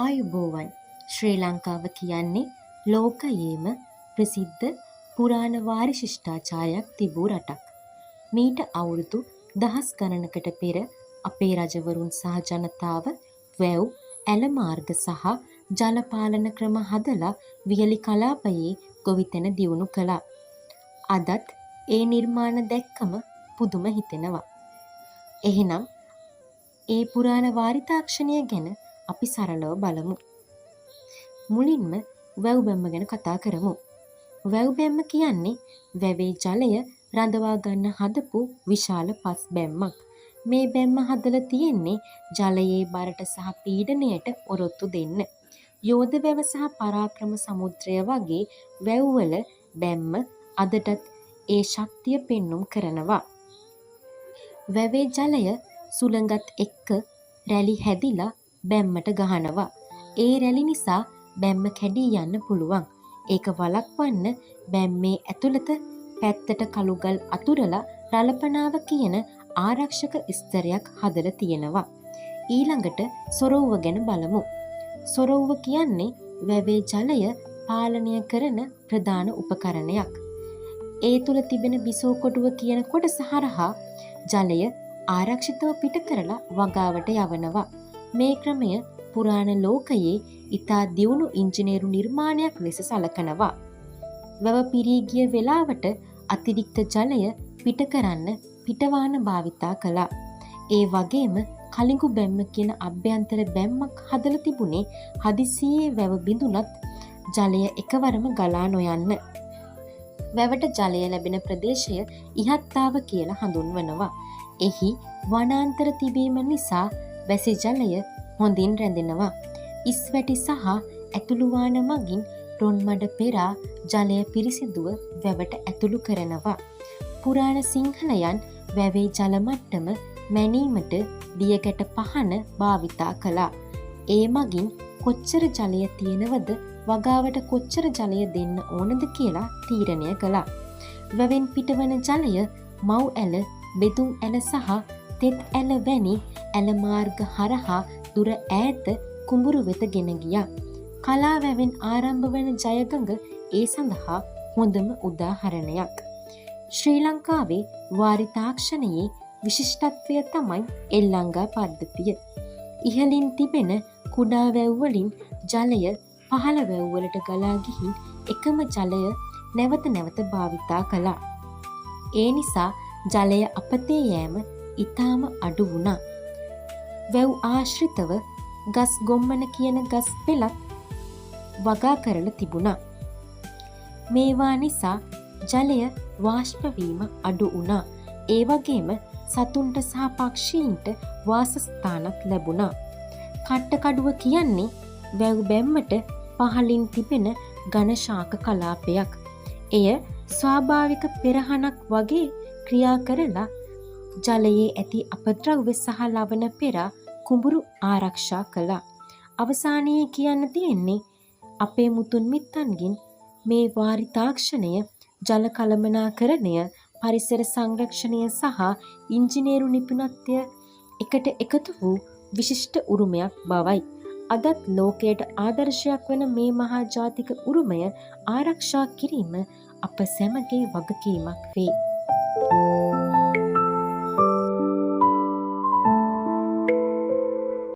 ආයුබෝවන්. ශ්‍රී ලංකාව කියන්නේ ලෝකයේම ප්‍රසිද්ධ පුරාණ වාරි ශිෂ්ටාචාරයක් තිබූ රටක්. මීට අවුරුදු දහස් ගණනකට පෙර අපේ රජවරුන් සහ ජනතාව වැව්, ඇල මාර්ග සහ ජල පාලන ක්‍රම හදලා වියලි කලාපයේ ගොවිතැන දියුණු කළා. අදත් ඒ නිර්මාණ දැක්කම පුදුම හිතෙනවා. එහෙනම් ඒ පුරාණ වාරි තාක්ෂණය ගැන අපි සරලව බලමු. මුලින්ම වැව් බැම්ම ගැන කතා කරමු. වැව් බැම්ම කියන්නේ වැවේ ජලය රඳවා ගන්න හදපු විශාල පස් බැම්මක්. මේ බැම්ම හදලා තියෙන්නේ ජලයේ බරට සහ පීඩනයට ඔරොත්තු දෙන්න. යෝධ වැව සහ පරාක්‍රම සමුද්‍රය වගේ වැව්වල බැම්ම අදටත් ඒ ශක්තිය පෙන්නුම් කරනවා. වැවේ ජලය සුළඟත් එක්ක රැලි හැදිලා බැම්මට ගහනවා. ඒ රැලි නිසා බැම්ම කැඩී යන්න පුළුවන්. ඒක වළක්වන්න බැම්මේ ඇතුළත පැත්තට කළුගල් අතුරලා රළපනාව කියන ආරක්ෂක ස්තරයක් හදලා තියෙනවා. ඊළඟට සොරොව්ව ගැන බලමු. සොරොව්ව කියන්නේ වැවේ ජලය පාලනය කරන ප්‍රධාන උපකරණයක්. ඒ තුළ තිබෙන බිසෝ කොටුව කියන කොටස හරහා ජලය ආරක්ෂිතව පිට කරලා වගාවට යවනවා. මේ ක්‍රමය පුරාණ ලෝකයේ ඉතා දියුණු ඉංජිනේරු නිර්මාණයක් ලෙස සලකනවා. වැව පිරී ගිය වෙලාවට අතිරික්ත ජලය පිට කරන්න පිටවාන භාවිතා කළා. ඒ වගේම කලිඟු බැම්ම කියන අභ්‍යන්තර බැම්මක් හදලා තිබුණේ හදිසියේ වැව බිඳුනත් ජලය එකවරම ගලා නොයන්න. වැවට ජලය ලැබෙන ප්‍රදේශය ඉහත්තාව කියලා හඳුන්වනවා. එහි වනාන්තර තිබීම නිසා වැසි ජලය හොඳින් රැඳෙනවා. ඉස්වැටි සහ ඇතුළුවාන මගින් රොන් මඩ පෙරා ජලය පිරිසිදුව වැවට ඇතුළු කරනවා. පුරාණ සිංහලයන් වැවේ ජල මට්ටම මැනීමට දියකැට පහන භාවිතා කළා. ඒ මගින් කොච්චර ජලය තියෙනවද, වගාවට කොච්චර ජලය දෙන්න ඕනද කියලා තීරණය කළා. වැවෙන් පිටවන ජලය මව් ඇල, බෙදුම් ඇල සහ තෙත් ඇල වැනි ඇල මාර්ග හරහා දුර ඈත කුඹුරු වෙත ගෙන ගියා. කලා වැවෙන් ආරම්භ වන ජයගඟ ඒ සඳහා හොඳම උදාහරණයක්. ශ්‍රී ලංකාවේ වාරි තාක්ෂණයේ විශිෂ්ටත්වය තමයි එල්ලංගා පද්ධතිය. ඉහළින් තිබෙන කුඩා වැව් වලින් ජලය පහළ වැව්වලට ගලා ගිහින් එකම ජලය නැවත නැවත භාවිතා කළා. ඒ නිසා ජලය අපතේ යෑම ඉතාම අඩු වුණා. වැව් ආශ්‍රිතව ගස් ගොම්මන කියන ගස් පෙළත් වගා කරලා තිබුණා. මේවා නිසා ජලය වාෂ්ප වීම අඩු වුණා. ඒ වගේම සතුන්ට සහ පක්ෂීන්ට වාසස්ථානත් ලැබුණා. කට්ටකඩුව කියන්නේ වැව් බැම්මට පහළින් තිබෙන ඝන ශාක කලාපයක්. එය ස්වාභාවික පෙරහනක් වගේ ක්‍රියා කරලා ජලයේ ඇති අපද්‍රව්‍ය සහ ලවණ පෙරා කුඹුරු ආරක්ෂා කළා. අවසානයේ කියන්න තියෙන්නේ අපේ මුතුන් මිත්තන්ගෙන් මේ වාරි තාක්ෂණය ජල කළමනාකරණය, පරිසර සංරක්ෂණය සහ ඉංජිනේරු නිපුණත්වය එකට එකතු වූ විශිෂ්ට උරුමයක් බවයි. අදත් ලෝකයට ආදර්ශයක් වන මේ මහා ජාතික උරුමය ආරක්ෂා කිරීම අප සැමගේ වගකීමක් වේ.